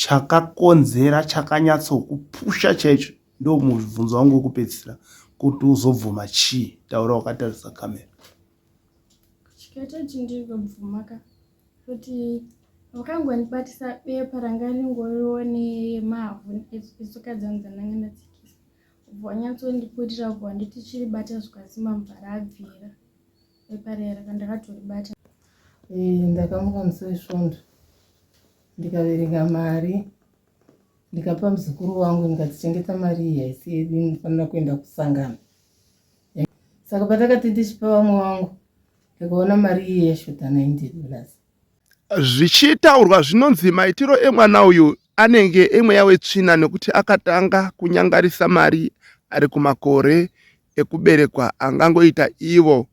Chakakonzera chakanyatsokupusha chaicho ndo mubvunzo wangu wekupedzisira kuti uzobvuma chii? Taura wakatarisa kamera. Chikaita kuti ndigobvuma ka kuti vakangondibatisa bepa ranga ringoriwo nemavhu etsoka dzangu dzandanga ndatsikisa ubva wanyatsondiputira ubva wanditi chiribata zvikasimba mubva rabvira bepa riya raka ndakatoribata. Eh, ndakamuka musi wesvondo ndikaverenga mari ndikapa muzukuru wangu ndikati chengeta mari iyi haisi yedu inofanira kuenda kusangano. Saka patakati ndichipa vamwe wangu ndikaona mari iyi yashota 90 dollars. Zvichitaurwa zvinonzi maitiro emwana uyu anenge emweya wetsvina nekuti akatanga kunyangarisa mari ari kumakore ekuberekwa angangoita ivo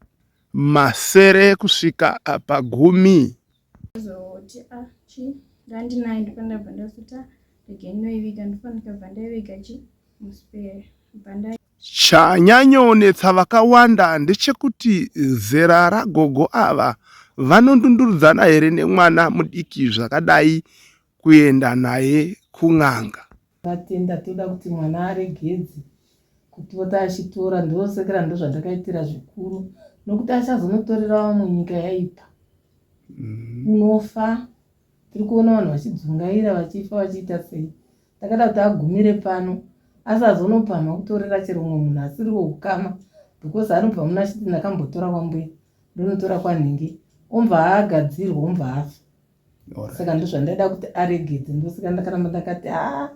masere kusvika pagumi. Zoti ah chi ndandinayo ndopandabva ndazoti ah regai ndinoiviga ndofanika bva ndaiviga chi muspare bva nda Chanyanyonetsa vakawanda ndechekuti zera ragogo ava vanondundurudzana here nemwana mudiki zvakadai kuenda naye kun'anga. Vatenda toda kuti mwana aregedze kupota achitora ndosekera ndozvandakaitira zvikuru nokuti achazonotorera vamwe nyika yaipa unofa tiri kuona vanhu vachidzungaira vachifa vachiita sei Ndakada kuti agumire pano asazonopamha kutorera chero umwe munhu asiri weukama because anobva muno achiti ndakambotora kwambuya ndonotora kwanhingi ombva agadzirwa ombva afa saka ndozvandaida kuti aregedze ndosaka ndakaramba ndakati haa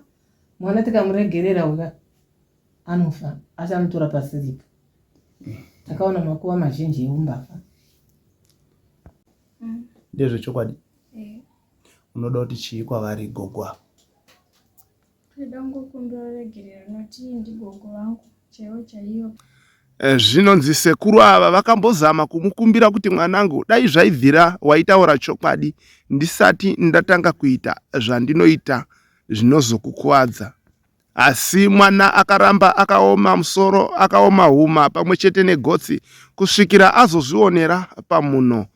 mwana tikamuregerera uya anofa achanotora pasiripo takaona makuva mazhinji eumbavha Ndezvechokwadi Eh. Unoda kuti chii kwavari gogo ava? Ndoda kungokumbira regerero noti ndigogo vangu chaivo chaiyo. Eh, zvinonzi sekuru ava vakambozama kumukumbira kuti mwanangu dai zvaibvira waitaura chokwadi ndisati ndatanga kuita zvandinoita zvinozokukuvadza. Asi mwana akaramba akaoma musoro, akaoma huma pamwe chete negotsi kusvikira azozvionera pamhuno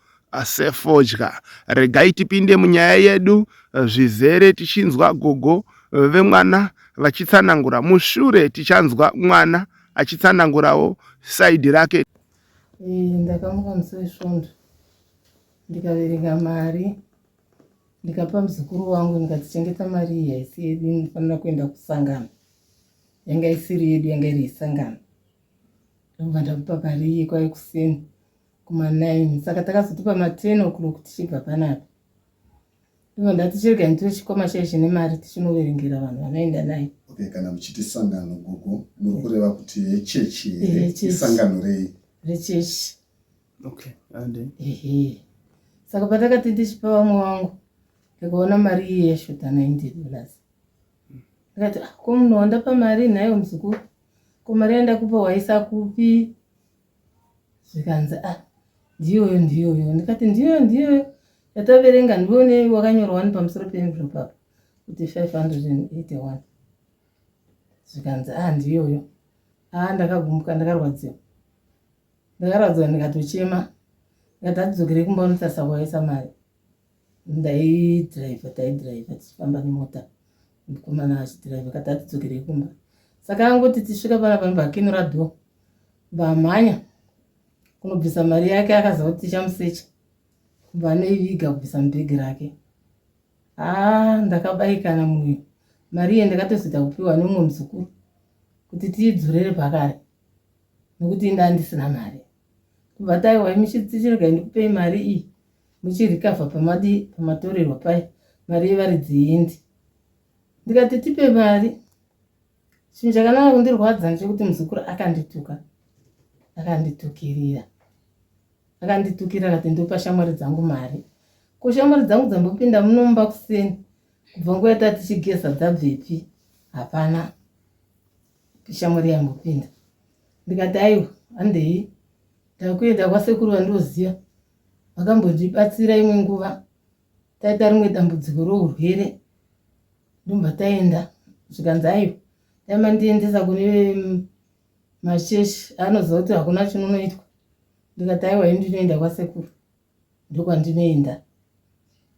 sefodya. Regai tipinde munyaya yedu zvizere tichinzwa gogo vemwana vachitsanangura. Mushure tichanzwa mwana achitsanangurawo saidhi rake. Eh, ndakamuka musi wesvondo ndikaverenga mari Ndikapa muzukuru wangu ndikati chengeta mari iyi haisi yedu inofanira kuenda kusangano. Yanga isiri yedu yanga iri yesangano. Ndobva ndamupa mari iyi kwave kuseni kuma 9 saka takazoti pama 10 o'clock tichibva panapa. Ndobva ndati chirega nditore chikwama chaye chine mari tichinoverengera vanhu vanoenda nayo. Okay, kana muchiti sangano gogo muri kureva kuti yechechi here? Yechechi. Isangano rei? Rechechi. Okay, and Ehe. Saka patakati ndichipa vamwe vangu ndikaona mari iyi yashota 90 dollars. Ndikati ah, ko munhu wandapa mari nhaiwe muzukuru ko mari yandakupa waisa kupi? Zvikanzi ah ndiyoyo ndiyoyo. Ndikati ndiyoyo ndiyoyo yataverenga ndione wakanyorwa wani pamusoro peenvelope apa kuti 581. Zvikanzi ah ndiyoyo. Ah ndakagumbuka ndakarwadziwa. Ndakarwadziwa ndikatochema ndikati atidzokere kumba unotarisa kwawaisa mari. Ndaidhiraivha taidhiraivha tichifamba nemota mukomana achidhiraivha akati atidzokerei kumba. Saka angoti tisvika panapa ndobva akinura dhoo ndobva amhanya kunobvisa mari yake akaziva kuti tichamusecha kubva anoiviga kubvisa mubhegi rake. Haa ndakabaikana mwoyo mari iye ndakatozoita kupiwa nemumwe muzukuru kuti tiidzorere pakare. Nokuti inda ndisina mari. Kubva taiwa imi chiregai ndikupei mari iyi muchirecover pamadii pamatorerwa paya mari yevaridzi iyindi. Ndikati tipe mari. Chinhu chakanaka kundirwadza ndechekuti muzukuru akandituka. Akanditukirira. Akanditukirira akati ndopa shamwari dzangu mari. Ko shamwari dzangu dzambopinda muno mumba kuseni kubva nguva yatati tichigeza dzabvepi? Hapana. Shamwari yambopinda. Ndikati aiwa handei takuenda kwasekuru vandoziva vakambondibatsira imwe nguva taita rimwe dambudziko rourwere ndobva taenda zvikanzi aiwa dai mandiendesa kune machechi anoziva kuti hakuna chinonoitwa ndikati aiwa ini ndinoenda kwasekuru ndokwandinoenda.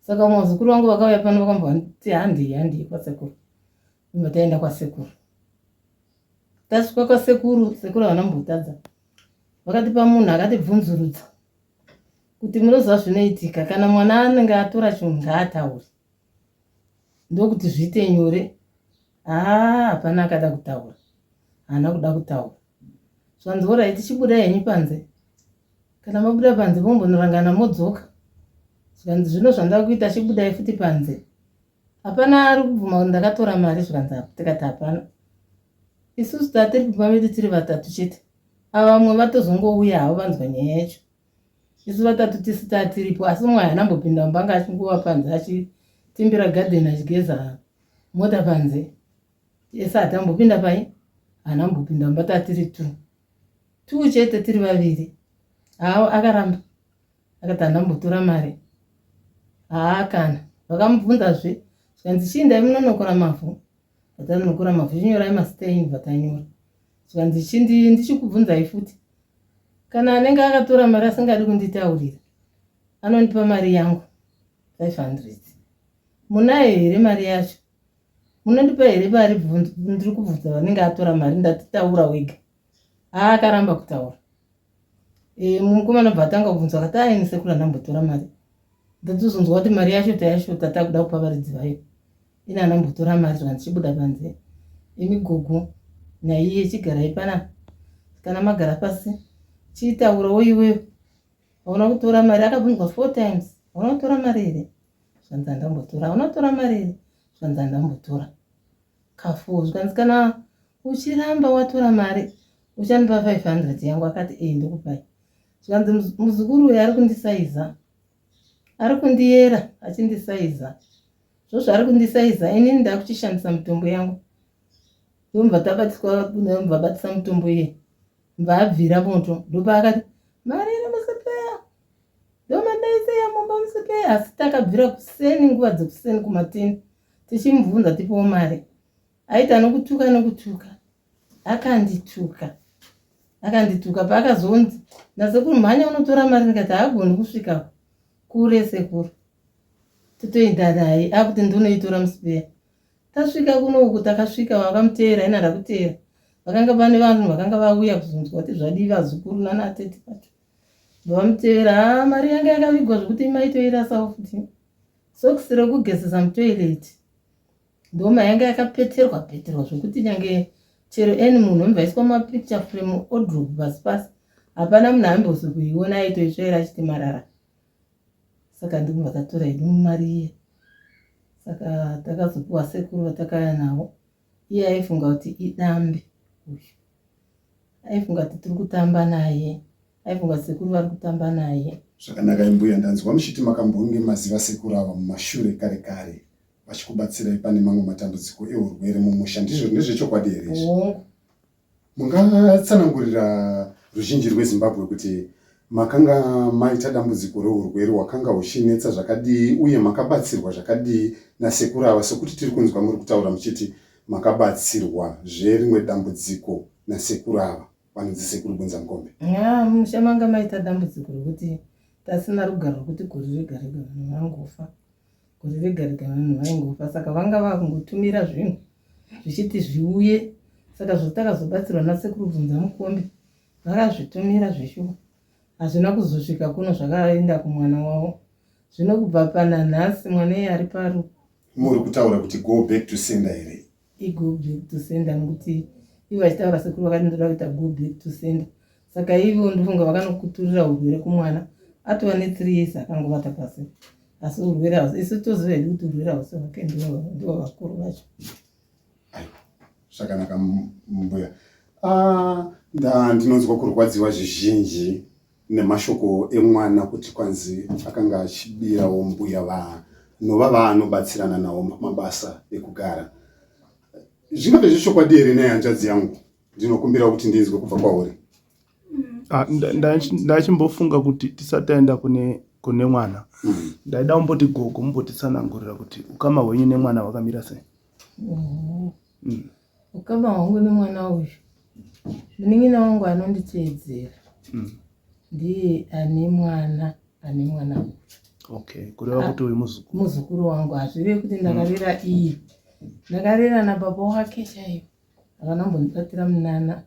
Saka vamwe vazukuru vangu vakauya pano vakambovati handei handei kwasekuru. Ndobva taenda kwasekuru. Tasvika kwasekuru, sekuru havana kumbotadza. Vakatipa munhu akatibvunzurudza kuti munoziva zvinoitika kana mwana anenge atora chinhu ngaataure ndokuti zviite nyore. Haa hapana akada kutaura, haana kuda kutaura. Zvanzi horai tichibuda henyu panze. Kana mabuda panze mombonorangana modzoka. Zvikanzi zvino zvandava kuita chibudai futi panze. Hapana ari kubvuma kuti ndakatora mari zvikanzi tikati hapana. Isusu tatiri kumba medu tiri vatatu chete. Ava vamwe vatozongouya havo vanzwa nyaya yacho. Isu vatatu tisu tatiripo asi umwe haana mbopinda mumba anga achingova panze achitimbira garden achigeza mota panze. Ese hatambopinda pai haana mbopinda mumba tatiri two. Two chete tiri vaviri. Haa akaramba. Akati handambotora mari. Haa kana. Vakamubvunzazve zvikanzi chiindai munonokora mavhu. Vatanokora mavhu chinyorai mazita enyu vatanyora. Zvikanzi chindi ndichikubvunzai futi. Kana anenge akatora mari asingadi kunditaurira anondipa mari yangu 500. Munayo here mari yacho? Munondipa here mari ndiri kubvunza vanenge atora mari ndati taura wega. Haa akaramba kutaura. E, mukomana bva atanga kubvunzwa akati aini sekuru andambotora mari. Ndatozonzwa kuti mari yacho tayashota takuda kupa varidzi vayo. Ini andambotora mari zvikanzi chibuda panze. Imi gogo naiye chigarai panapa. Kana magara pasi chitaurawo iwewe. Hauna kutora mari akabvunzwa four times. Hauna kutora mari here? Zvikanzi andambotora. Hauna kutora mari here? Zvikanzi andambotora. Kafu zvikanzi kana uchiramba watora mari uchandipa 500 yangu akati ee ndokupai. Zvikanzi muzukuru uyu ari kundisaiza. Ari kundiyera achindisaiza. Zvozvo ari kundisaiza inini ndakuchishandisa mitombo yangu. Ndomva tabatiswa ndomva batisa mutombo iye. Mva abvira moto ndopaakati mari iri musipeya. Ndomandaiseya mumba musipeya asi takabvira kuseni nguva dzekuseni kumatini tichimubvunza tipewo mari. Aita nokutuka nokutuka. Akandituka. Akandituka paakazonzi nasekuru mhanya unotora mari ndikati haagoni kusvika kure sekuru. Totoenda naye akuti ndonoitora musipeya. Tasvika kuno uku takasvika vakamuteera ini handakuteera. Vakanga pane vanhu vakanga vauya kuzonzwa kuti zvadii vazukuru nana tete vacho. Vamutevera haa mari yanga yakavigwa zvekuti maitoirasawo futi. Sokisi rekugezesa mutoilet ndoma yanga yakapeterwa peterwa zvekuti nyange chero any munhu omvaiswa mapicture frame odrop pasi pasi hapana munhu aimbozi kuiona aitoitsvaira achiti marara. Saka ndiko vakatora hedu mari iye. Saka takazopiwa sekuru vatakauya navo. Iye aifunga kuti idambe uyu. Aifunga kuti tiri kutamba naye. Aifunga kuti sekuru vari kutamba naye. Zvakanaka mbuya ndanzwa muchiti makambonge maziva sekuru ava mumashure kare kare vachikubatsirai pane mamwe matambudziko ehurwere mumusha ndizvo ndezvechokwadi here izvi? Hongu. Mungatsanangurira ruzhinji rweZimbabwe kuti makanga maita dambudziko rehurwere hwakanga huchinetsa zvakadii uye makabatsirwa zvakadii nasekuru ava sekuti tiri kunzwa muri kutaura muchiti makabatsirwa zverimwe dambudziko nasekuru ava vanonzi sekuru Bunzamukombe. Ya, mumusha manga maita dambudziko rekuti tasina rugare rwekuti gore rega rega vanhu vangofa. Gore rega rega vanhu vaingofa saka vanga vakungotumira zvinhu zvichiti zviuye. Saka zvatakazobatsirwa nasekuru Bvunzamukombe vakazvitumira zveshuwa. Hazvina kuzosvika kuno zvakaenda kumwana wavo. Zvino kubva pananhasi mwana iye ari paru Muri kutaura kuti go back to sender here? Igo back to sender nokuti ivo vachitaura sekuru vakati ndoda kuita go back to sender. Saka ivo ndofunga vakanokuturira urwere kumwana atova ne 3 years akangovata pasi. Asi urwere hausi isu toziva hedu kuti urwere hausi hwake ndivo vakuru vacho. Aiwa zvakanaka mbuya. Ah, nda ndinonzwa kurwadziwa zvizhinji nemashoko emwana kuti kwanzi akanga achibirawo mbuya vanova vaanobatsirana navo pamabasa ekugara. Zvingave zvechokwadi here nhai hanzvadzi yangu? Ndinokumbira kuti ndinzwe kubva kwauri. Ah, ndachimbofunga kuti tisati taenda kune kune mwana ndaida kumboti gogo mumbotitsanangurira kuti ukama hwenyu nemwana hwakamira sei. Ukama hwangu nemwana uyu munin'ina wangu anonditeedzera ndiye ane mwana ane mwana uyu. Okay, kureva kuti uyu muzukuru. Muzukuru wangu hazvirevi kuti ndakarera iye. Ndakarera nababa wake chaivo. Havana kumbondibatira munana.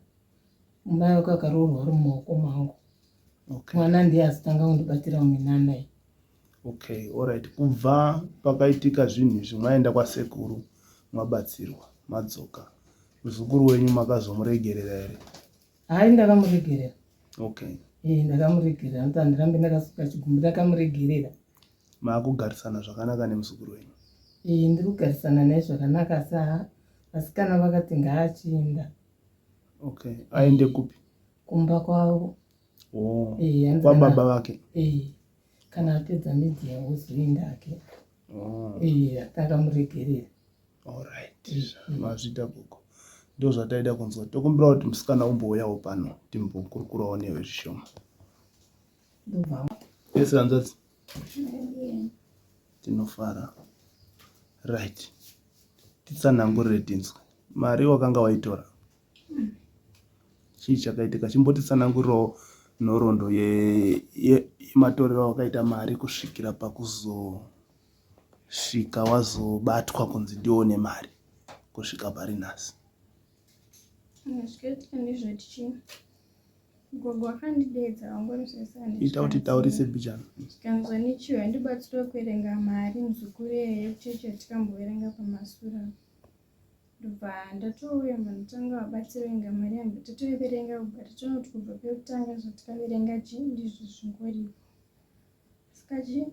Mai wake akaroorwa ari mumaoko mangu. Okay. Mwana ndiye azotanga kundibatira minana iyi. Okay, alright. Kubva pakaitika zvinhu izvi mwaenda kwasekuru mwabatsirwa madzoka. Muzukuru wenyu makazomuregerera here? Hayi ndakamuregerera. Okay. Eh, ndakamuregerera nokuti handirambe ndakasuka chigumbu ndakamuregerera. Maakugarisana zvakanaka nemuzukuru wenyu? Eh, ndiri kugarisana naye zvakanaka asi haa vasikana vakati ngaachienda. Okay, aende kupi? Kumba kwavo. Oh. Eh, kwababa vake. Eh. Kana apedza media wozoenda hake. Oh. Eh, takamuregerera. Alright. Mazvita gogo. Ndozvataida kunzwa. Tokumbira kuti musikana umbouyawo pano timbokurukurawo newe zvishoma. Ndobva. Yes, hanzvadzi. Tinofara. Right. Titsanangurire tinzwe. Mari wakanga waitora. Chii chakaitika? Chimbotitsanangurirawo nhoroondo yematorero awakaita mari kusvikira pakuzosvika wazobatwa kunzi ndiwe une mari kusvika pari nhasi. Zvakaitika ndezvoti chii? Gogo akandideedza wangorisesani. Ita kuti taurise bijana. Zvikanzwa nechiyo yandibatsira kuverenga mari muzukuru yeye yekuchechi yatikamboverenga pamasura. Ndobva ndatouya manotanga vabatsira inga mari yangu tatoiverenga kubva tatoona kuti kubva pekutanga zvatikaverenga chii ndizvo zvingoripo. Saka chii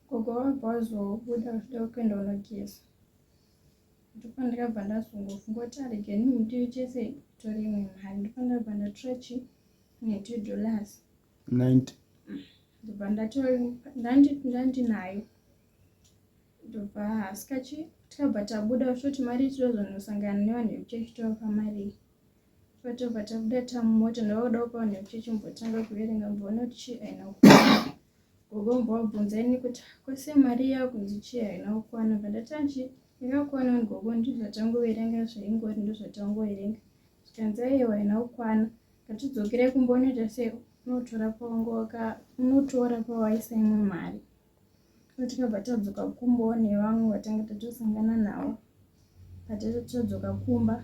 gogo vabva vazobuda vachida kuenda kunogeza. Ndopandakabva ndazongofunga kuti aregeni mudivi chese tore imwe mari. Ndopandakabva ndatora chii 90 dollars. 90. Ndobva ndatora ndandinayo. Ndobva asika chi tikabva tabuda zvoti mari tinozonosangana nevanhu vekuchechi tovapa mari iyi. Patobva tabuda tamumota ndava kuda kupa vanhu vekuchechi mbotanga kuverenga mboona kuti chii haina kukwana. Gogo mbovabvunza ini kuti kwese mari yakunzi chii haina kukwana. Bva ndati anchi yakakwana wani gogo ndizvatangoverenga zvaingori ndozvatangoverenga. Zvikanzi aiwa haina kukwana. Ngatidzokerei kumba unoita sei unotora pawangoka unotora pawaisa imwe mari. Tikabva tadzoka kumba nevamwe vatanga tatosangana navo. Patatodzoka kumba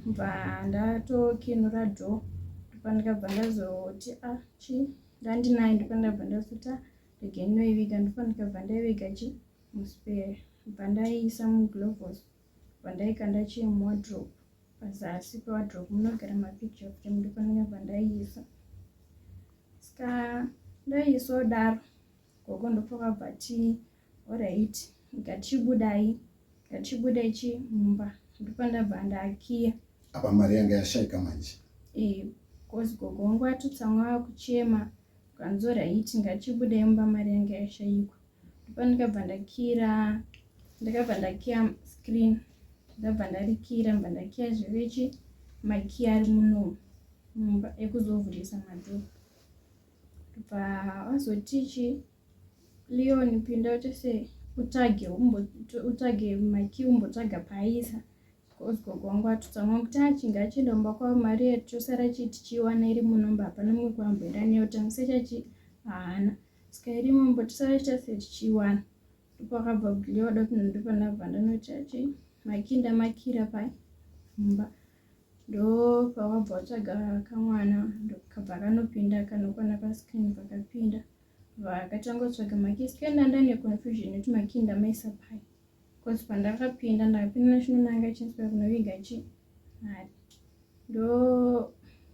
bva ndatokinura door ndopandakabva ndazoti a ah, chi ndandinayo ndopandakabva ndazoti ah, regai ndinoiviga ndopandakabva ndaiviga chi muspare bva ndaiisa muglovos bva ndaikanda chi muwardrobe pazasi pewardrobe munogara mapicture frame ndopandakabva ndaiisa ska ndaiisawo daro Gogo ndopavabva ti alright ngatichibudai ngatichibudai chi mumba ndopandabva ndakiya. Apa mari yanga yashaika manje. Eh, cause gogo wangu atotsamwa vakuchema kanzi alright ngatichibudai mumba mari yanga yashaikwa. Ndopandakabva ndakira ndakabva ndakiya screen ndabva ndarikira ndabva ndakiya zvevechi makiya ari muno mumba ekuzovhurisa madhoo. Ndobva vazoti chi Leon pinda uite sei utsvage utsvage maki umbotsvaga paaisa because gogo wangu atotsamwa kuti achinge achienda kumba kwavo mari yedu tosara chii tichiiwana iri munomba hapana mumwe kwaamboenda neyo tamusecha chi haana saka irimo mbo tosara chiita sei tichiiwana ndopakabva Leo ada kuti ndopandabva ndanoti achi maki ndamakira pai mumba Ndopawabva watsvaga kamwana ndokabva kanopinda kanokwana pascreen pakapinda vakatanga kutsvaga makey scan ndanda neconfusion yekuti makey ndamaisa pai bcause pandakapinda ndakapinda nachinonanga chinspa kunoviga chi mari ndo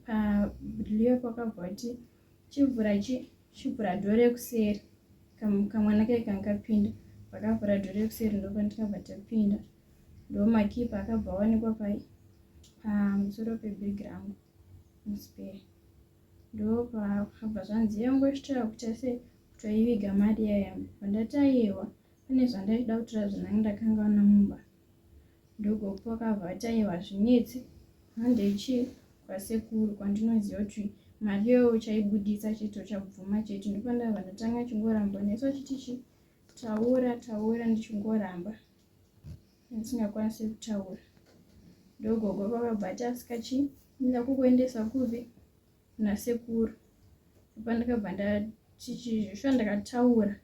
paleo pakabva kuti chivhura chi chivhura dhoo rekuseri kamwana kai kangapinda vakavhura dhoo rekuseri ndopandikabva tapinda ndomakipa akabva awanikwa pai pamusoro pebhegi rangu muspare ndopakabva zvanzi yangochitira kuita se kutoiviga mari yaya pandati aiwa pane zvandaida kutora zvandange ndakangaona mumba ndogopo akabva ati aiwa zvinetsi handei chii kwasekuru kwandinoziva kuti mari iyoyo uchaibudisa chete uchabvuma chete ndopandabva ndatanga chingoramba nesu achiti chi taura taura ndichingoramba ndisingakwanisi kutaura ndogogo vakabva ati asika chii ndida kukuendesa kupi kuna sekuru pandakabva ndatichizvishuwa ndakataura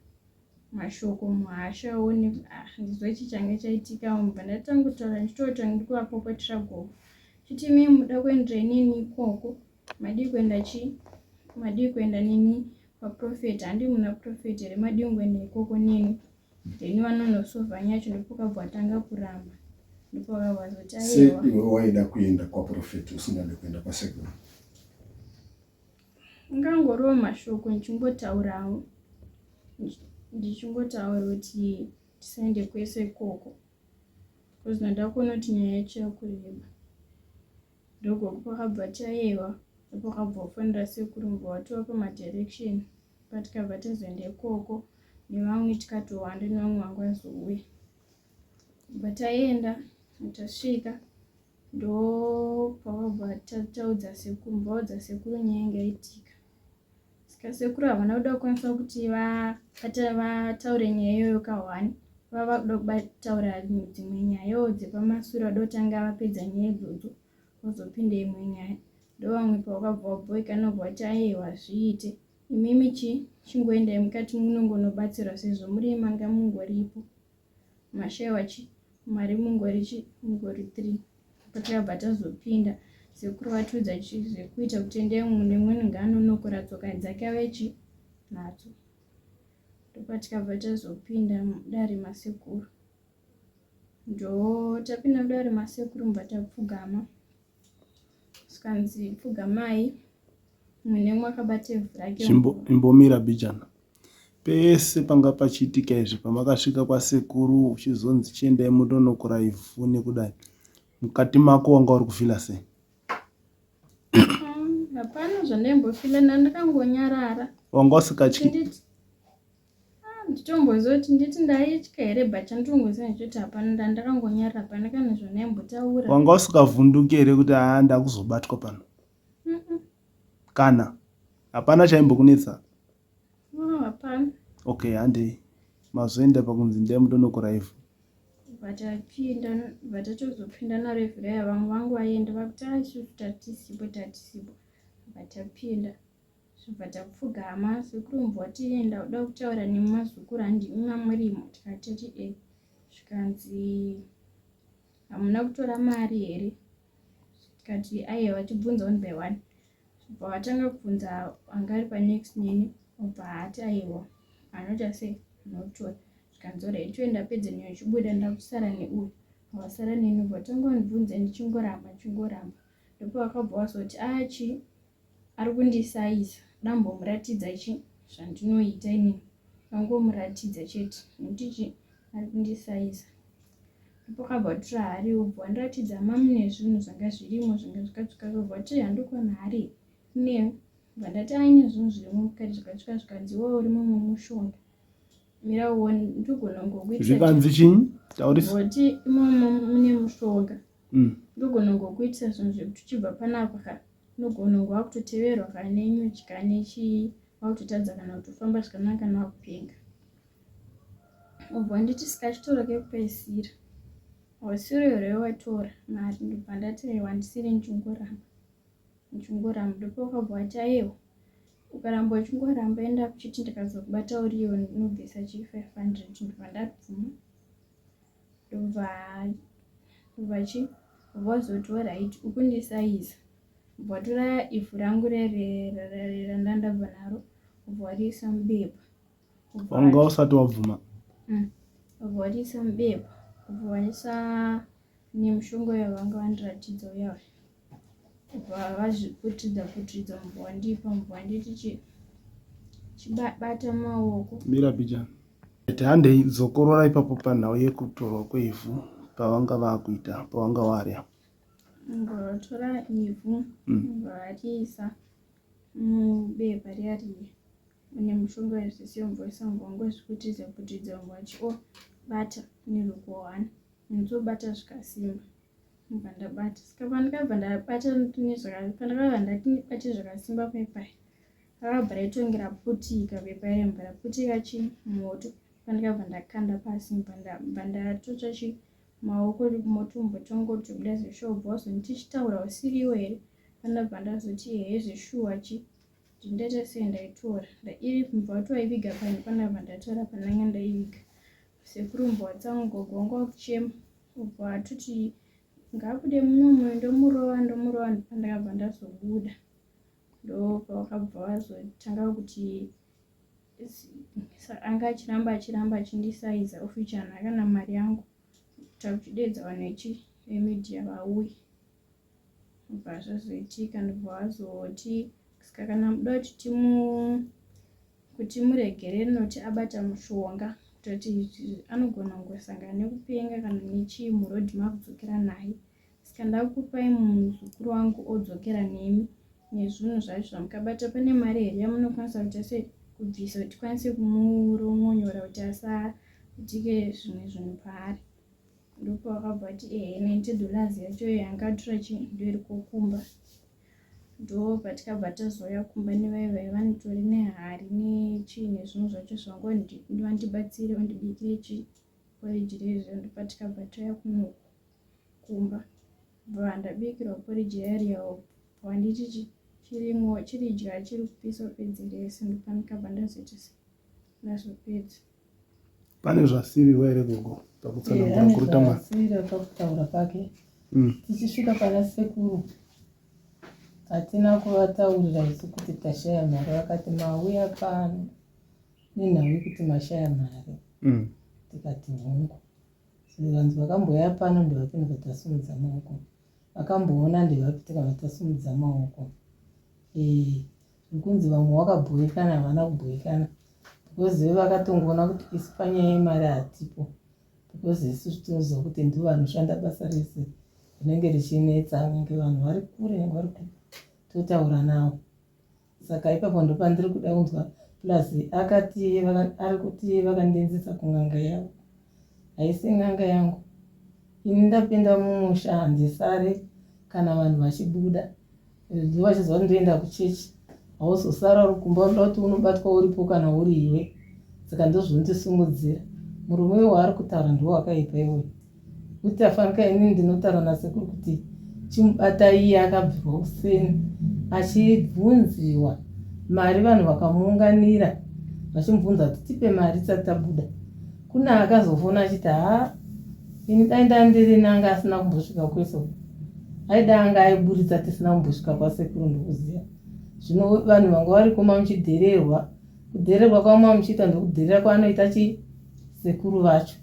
mashoko muhasha one ah, ndizvo ichi change chaitika mubva ndatanga kutaura ndichitoita ndiri kuvapopotera gogo chiti imi muda kuendera inini ikoko madii kuenda chii madii kuenda nini kwaprofet handi muna profet here madii kungoenda ikoko nini then vanonosova nyaya yacho ndopokabva watanga kuramba ndopakabva zoti aiwa iwe waida kuenda kwaprofet usingade kuenda kwasekuru Ingangoriwo mashoko ndichingotaurawo ndichingotaura kuti tisaende kwese ikoko bcause ndanda kuona kuti nyaya yacho yakureba ndogogo pakabva tayewa ndopakabva wafonera sekuru mubva watovapa madirection patikabva tazoenda ikoko nevamwe tikatowanda nevamwe vanga vazouya bva taenda tasvika Ndopavabva taudza sekuru vaudza sekuru nyaya yanga yaitika. Saka sekuru havana kuda kukwanisa kuti vataure nyaya iyoyo kahwani. Vava kuda kutaura dzimwe nyayawo dzepamasure vada kutanga vapedza nyaya idzodzo vozopinda imwe nyaya. Ndovamwe pavakabva vabhoikana vobva vati aiwa zviite. Imimi chi chingoendai mukati munongonobatsirwa sezvo muri manga mungoripo. Mashaiwa chi mari mungori chi mungori 3 patakabva tazopinda sekuru vatiudza chi zvekuita kuti endai mumwe nemumwe ngaanonokora tsoka dzake ave chi nadzo ndopatikabva tazopinda mudare masekuru ndo tapinda mudare masekuru mubva tapfugama zvikanzi pfugamai mumwe nemumwe akabata ivhu rake. Imbomira bijana. Pese panga pachiitika izvi pamakasvika kwasekuru uchizonzi chiendai mundonokora ivhu nekudai mukati mako wanga uri kufila sei? Hapana zvandaimbofila ndandakangonyarara. Wanga usikatyi? Ah, nditombozoti nditi ndaitya here but chandinongoziva ndechekuti hapana ndandakangonyarara hapana kana zvandaimbotaura. Wanga usingavhunduki here kuti haa ndakuzobatwa pano? Kana hapana chaimbokunetsa? No, hapana. Okay, handei. Mazoenda pakunzi ndai mundonokora ivhu. Vatapinda vatatozopinda naro ivhu raya vamwe vangu vaenda vakuti ah isusu tatisipo tatisipo vatapinda. Zvobva tapfugama sekuru mubva watienda uda kutaura nemazukuru handimi mamurimo tikati tati e zvikanzi hamuna kutora mari here tikati aiwa tibvunza one by one zvobva vatanga kubvunza anga ari panext neni obva ati aiwa anoita sei anotora zvikanzi orai toenda pedze neyo chibuda ndakusara neuyu wasara neni ubva tanga wandibvunza ndichingoramba ndichingoramba ndopavakabva wazoti achi Ari kundisaiza dambomuratidza chi zvandinoita inini ndangomuratidza chete nekuti chi ari kundisaiza ndopakabva tora hari ubva wandiratidza mamune zvinhu zvanga zvirimo zvanga zvikatsvuka zvobva wati handikuona hari ine bva ndati aine zvinhu zvirimo mukati zvikatsvuka zvikanzi iwe urimo mumushonga mira uone ndogona ngokuita zvikanzi chinyi taurisa voti imomo mune mushonga ndogona ngokuitisa zvinhu zvekuti uchibva panapa ka unogona kunge wakutoteverwa kana nenyuchi kana nechii wakutotadza kana kutofamba zvakanaka kana wakupenga ubva wanditi sika chitoro kekupedzisira wasiro here watora mari ndobva ndati aiwa ndisiri ndichingoramba ndichingoramba ndopawakabva wati aiwa ukaramba uchingoramba enda kuchiti ndikazokubata uriyo ndinobvisa chi 500 ndobva ndabvuma ndobva ndobva chi vazoti orit ukundisaiza vatora ivhu rangu rerandandabva naro voriisa mubepa wanga usati wabvuma Voriisa mubepa voisa nemushonga uya vanga vandiratidza uya uya Kubva vazviputidza putidza mubva wandipa mubva wanditi chi chibata maoko. Mira bijana. Handei dzokorora ipapo panhau yekutorwa kweivhu pavanga vakuita pavanga warya. Vatora ivhu variisa mubepa riya riya mune mushonga wezvese mubva waisa mubva wangozviputidza putidza mubva wati o bata neruoko one ndobata zvikasimba. Ndobva ndabata saka pandakabva ndabata pandakabva ndati ndibate zvakasimba pepa rakabva raitonge raputika pepa iri mbva raputika chi moto pandakabva ndakanda pasi mbva ndatotsva chi maoko moto mbva tongotobuda zveshuwa ubva wazonditi chitaura usiriwo here pandabva ndazoti ehe zveshuwa chi Kuti ndaita sei ndaitora iri mbva watoiviga pani panapa ndatora pananga ndaiviga. Sekuru mbwa watsamwa gogo wanga wakuchema ubva watoti ngaabude munomu ndomurova ndomurova ndopandakabva ndazobuda ndopavakabva vazotanga kuti anga achiramba achiramba achindisaiza ofichana kana mari yangu takuchideedza vanhu vechi vemedia vauye Ndobva zvazoitika ndobva vazoti saka kana muda kuti timu kuti muregerere nokuti abata mushonga kutoti anogona kungosangana nekupenga kana nechii muroad makudzokera naye saka ndakupai muzukuru wangu odzokera nemi nezvinhu zvacho zvamukabata pane mari here yamunokwanisa kuita se kubvisa kuti tikwanise kumurongonyora kuti asaitike zvimwe zvinhu paari Ndopavakabva vati ehe 90 dollars yacho yanga atora chii ndoiri kokumba ndopatikabva tazouya kumba nevai vai vanotori nehari nechii nezvinhu zvacho zvangu vandibatsire vandibikire chii poriji rezvo ndopatikabva tauya kunoku kumba bva ndabikirwa poriji yariya wanditi chi chirimo chiridya chiri kupisa upedze rese ndopandikabva ndazoita se ndazopedza Pane zvasirirwa here gogo pakutsanangura eh, kuruta mwana? Zvasirira pakutaura pake. Tichisvika pana sekuru hatina kuvataurira isu kuti tashaya mari vakati mauya pano nenhau yekuti mashaya mari. Tikati hongu. Zvikanzi vakambouya pano ndevapi ndobva tasimudza maoko. Vakamboona ndevapi tikabva tasimudza maoko. Eh, zvekunzi vamwe wakabhoikana havana kubhoikana because ivo vakatongoona kuti isu panyaya yemari hatipo because isu tinoziva kuti ndivo vanoshanda basa rese rinenge richinetsa nenge vanhu vari kure nenge vari kupi totaura navo saka ipapo ndopandiri kuda kunzwa plus akati ari kuti vakandienzesa kun'anga yavo haisi n'anga yangu ini ndapinda mumusha handisare kana vanhu vachibuda Zuva chizuva ndoenda kuchechi hauzosara uri kumba unoda kuti unobatwa uripo kana uri iwe saka ndozvondisimudzira murume uyo waari kutaura ndiwo wakaipa iwoyo kuti afanika ini ndinotaura nasekuru kuti chimubata iye akabvirwa kuseni achibvunziwa mari vanhu vakamuunganira vachimubvunza kuti tipe mari tisati tabuda Kune akazofona achiti haa ini dai ndandiri nanga asina kumbosvika kwese uko aida anga aiburitsa tisina kumbosvika kwasekuru ndikuziva zvino vanhu vanga variko mamuchidhererwa kudhererwa kwamamuchiita ndokudherera kwaanoita chi sekuru vacho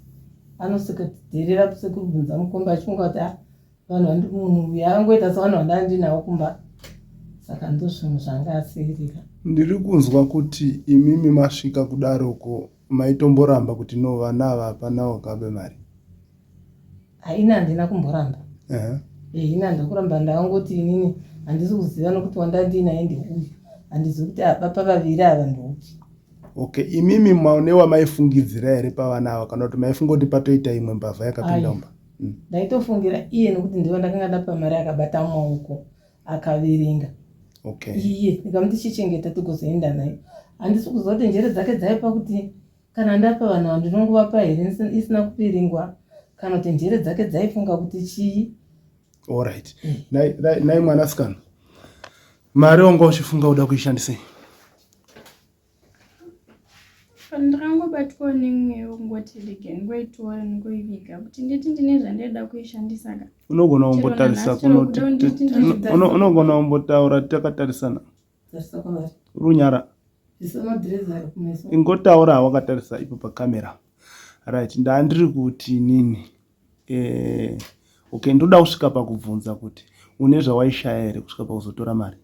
anosvikadherera sekuru bvunza mukombe achifunga kuti ah vanhu munhu uyu akangoita sevanhu vandandinawo kumba saka ndozvinhu zvanga asiirira ndiri kunzwa kuti imimi masvika kudaroko maitomboramba kuti no vana ava hapana wakabe mari haini handina kumboramba eh, ini handina kuramba ndakangoti inini handisi kuziva nokuti wandandinaye ndeuyu handizivi kuti abapa vaviri ava ndeupi okay imimi maune wamaifungidzira here pavana ava kana kuti maifunga kuti patoita imwe mbavha yakapinda mumba Ndaitofungira iye nokuti ndivo ndakanga ndapa mari akabata mumaoko akaverenga. Okay. Iye ndikamuti chichengeta tigozoenda naye. Handisi kuziva kuti njere dzake dzaipa kuti kana ndapa vanhu ava ndinongovapa here isina kuveringwa kana kuti njere dzake dzaifunga kuti chii. Alright. Nai nai mwanasikana. Mari wanga uchifunga uda kuishandisei? Pandakangobatwawo nemweya wekungoti rega ndingoitora ndingoiviga kuti nditi ndine zvandaida kuishandisa ka. Unogona kumbotarisa kuno unogona kumbotaura takatarisana. Runyara. Ingotaura wakatarisa ipo pakamera. Right, ndandiri kuti nini eh, okay ndoda kusvika pakubvunza kuti une zvawaishaya here kusvika pakuzotora mari?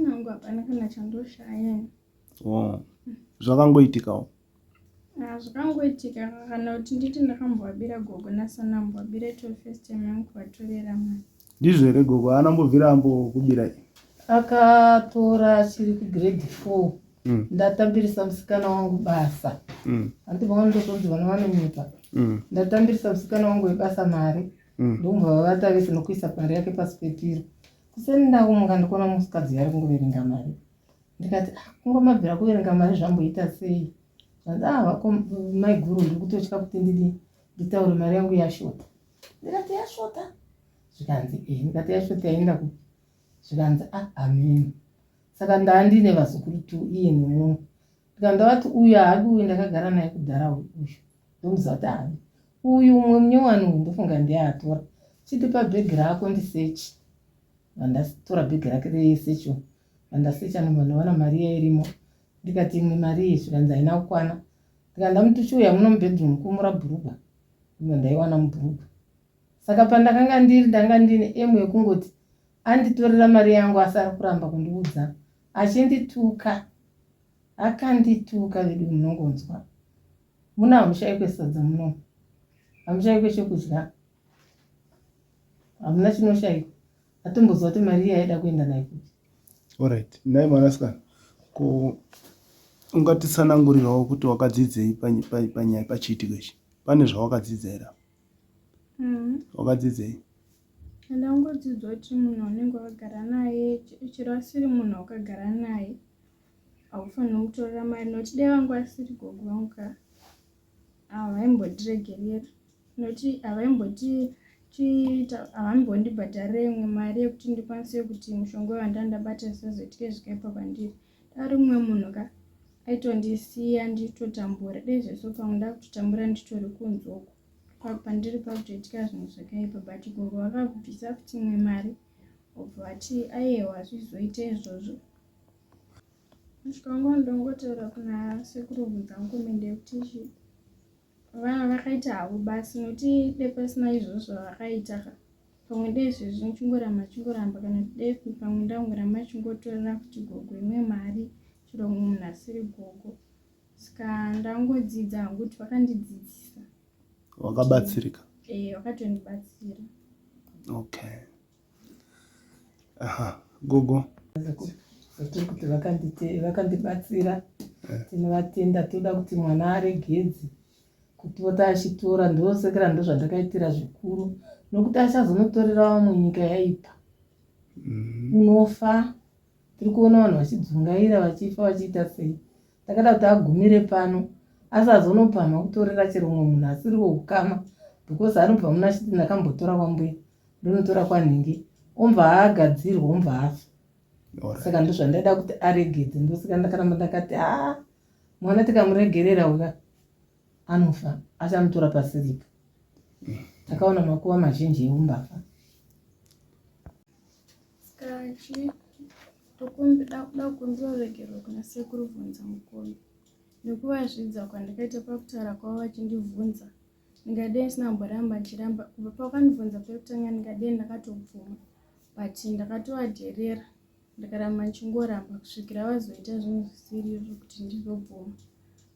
Nangu hapana kana chandoshaya. Oh. Zvakangoitikawo. Ah, zvakangoitika kana kuti nditi ndakambovabira gogo nasanambovabira to first time yangu kuvatorera mari. Ndizvo here gogo haana mbobvira ambokubira Akatora achiri kugrade 4. Ndatambirisa musikana wangu basa. Hanti vamwe ndozvonzi vana vanonyepa. Ndatambirisa musikana wangu webasa mari. Ndokubva vavata vese nokuisa mari yake pasi pepiro. Kuseni ndakumuka ndikuona musikadzi ari kungoverenga mari. Ndikati ah, kungomabvira kuverenga mari zvamboita sei? Zvanzi ah, vako maiguru ndiri kutotya kuti ndidi nditaure mari yangu yashota. Ndikati yashota? Zvikanzi eh, ndikati yashota yaenda kupi? Zvikanzi ah, hameno. Saka ndandine vazukuru two iye nemumwe. Ndikabva ndavati uyu haadi uyu ndakagara naye kudhara uyu uyu ndomuziva kuti haadi. Uyu umwe munyowani uyu ndofunga ndiye atora. Chindipa bhegi rako ndisechi. Vandatora bhegi rake resecho. Vandasecha ndobva ndawana mari iya irimo. Ndikati imwe mari iyi zvikanzi haina kukwana. Ndikati ndamuti chiuya muno mubedroom kumura bhurugwa. Ndobva ndaiwana mubhurugwa. Saka pandakanga ndiri ndanga ndine emu yekungoti anditorera mari yangu asi ari kuramba kundiudza achindituka. Akandituka vedu munongonzwa. Muno hamushaikwe sadza muno. Hamushaikwe chekudya. Hamuna chinoshaikwa. Atomboziva kuti mari iya yaida kuenda nayo kupi. Alright, nhai mwanasikana, ko ungatitsanangurirawo kuti wakadzidzei panyaya pachiitiko ichi? Pane zvawakadzidza here? Mm. Wakadzidzei? Ndangodzidza kuti munhu unenge wakagara naye chero asiri munhu wakagara naye haufaniri kumutorera mari nokuti dai vangu asiri gogo vangu ka havaimbondiregerera nokuti havaimboti chiita havaimbondibhadharira imwe mari yekuti ndikwanise kuti mushonga uyu wandandabata zvisazoitike zvikaipa kwandiri ari mumwe munhu ka aitondisiya nditotambura dai zveso pamwe ndakutotambura nditori kunze uko pandiri pakutoitika zvinhu zvakaipa but gogo vakabvisa futi imwe mari obva vati ayewa zvizoite izvozvo Musvika wangu ndongotaura kuna sekuru Bvunzangume ndekuti chi vana vakaita havo basa nokuti dai pasina izvozvo zvavakaita ka pamwe dai izvezvi ndichingoramba chingoramba kana kuti dai pamwe ndangoramba chingotorera futi gogo imwe mari chero mumwe munhu asiri gogo saka ndangodzidza hangu kuti vakandidzidzisa wakabatsirika eh vakatondibatsira okay Aha, gogo. Tiri kuti vakandibatsira eh. tinovatenda toda kuti mwana aregedze kupota achitora ndosekera ndozvandakaitira zvikuru nokuti achazonotorera vamwe nyika yaipa mm. unofa tiri kuona vanhu vachidzungaira vachifa vachiita sei Ndakada kuti agumire pano asi azonopamha kutorera chero umwe munhu asiri weukama because anobva muno achiti ndakambotora kwambuya ndonotora kwanhingi omva agadzirwa omva afa saka ndozvandaida kuti aregedze ndosaka ndakaramba ndakati haa mwana tikamuregerera uya anofa achamutora pasiripo takaona makuva mazhinji eumbavha Saka chii Ndokumbira kuda kukumbira ruregerero kuna sekuru Bvunza Mukombe nekuvazvidza kwandakaita pakutaura kwavo vachindibvunza. Ndingadei ndisina kumboramba ndichiramba kubva pavakandibvunza pekutanga ndingadei ndakatobvuma but ndakatovadherera ndikaramba ndichingoramba kusvikira vazoita zvinhu zvisiri izvo kuti ndizobvuma.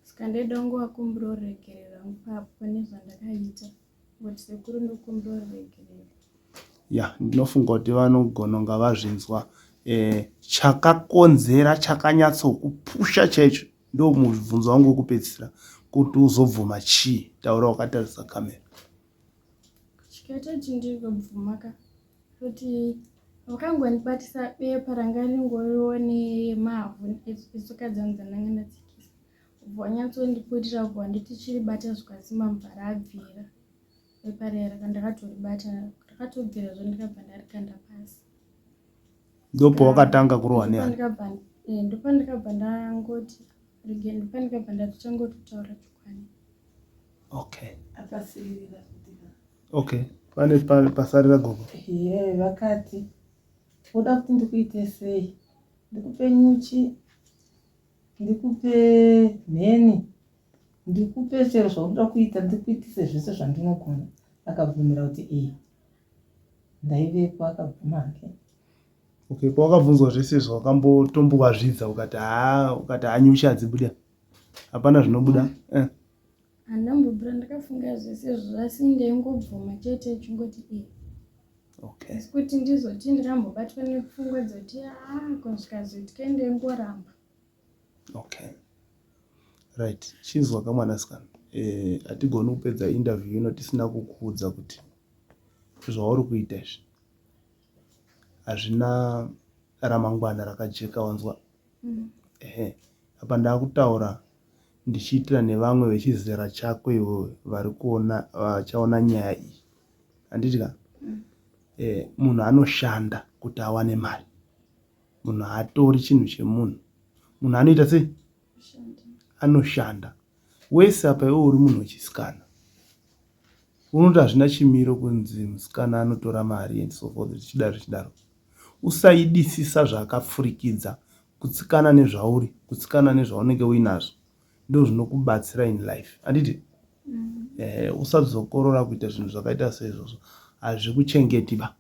Saka ndaida kungovakumbira ruregerero hangu papo pane zvandakaita. Kuti sekuru ndokumbira ruregerero. Ya, ndinofunga kuti vanogona kunga vazvinzwa. Eh, chakakonzera chakanyatsokupusha chaicho ndo mubvunzo wangu wekupedzisira kuti uzobvuma chii taura wakatarisa kamera chikaita kuti ndizobvuma ka kuti vakangondibatisa bepa ranga ringoriwo nemavhu etsoka dzangu dzandanga ndatsikisa Ubva wanyatsondiputira ubva wanditi chiribata zvikasimba mubva rabvira bepa riya raka ndakatoribata rakatobvira zvo ndikabva ndarikanda pasi ndopawakatanga kurohwa nehana eh, ndopandikabva ndangoti rege ndopandikabva ndatotangototaura chokwadi okay okay pane pasarira gogo ye vakati woda kuti ndikuite sei ndikupe nyuchi ndikupe mheni ndikupe chero zvaunoda kuita ndikuitise zvese zvandinogona akabvumira kuti ee ndaivepo akabvuma hake okay pawakabvunzwa zvese izvo wakambotombowazvidza ukati haa ukati haa nyuchi hadzibuda hapana zvinobuda eh. Handambobvira ndakafunga zvese izvozvo asi ndaingobvuma chete chingoti ee okay. Asi kuti ndizoti ndakambobatwa nepfungwa dzoti aa kusvika zoitike ndaingoramba. Okay. Right. Chinzwa kamwanasikana. Eh, hatigoni kupedza interview ino tisina kukuudza kuti zvauri kuita izvi hazvina ramangwana rakajeka wanzwa. Mm. Ehe. Apa ndakutaura ndichiitira nevamwe vechizera chako iwewe vari kuona vachaona nyaya iyi handiti ka mm. e, munhu anoshanda kuti awane mari. Munhu haatori chinhu chemunhu. Munhu anoita sei? Anoshanda. Wese apa iwe uri munhu wechisikana. Unoti hazvina chimiro kunzi musikana anotora mari and so forth zvichidaro zvichidaro. Usaidisisa zvakapfurikidza kutsikana nezvauri, kutsikana nezvaunenge uinazvo. Ndozvinokubatsira in life. Handiti? Eh, usadzokorora kuita zvinhu zvakaita seizvozvo. Hazvikuchengeti ba.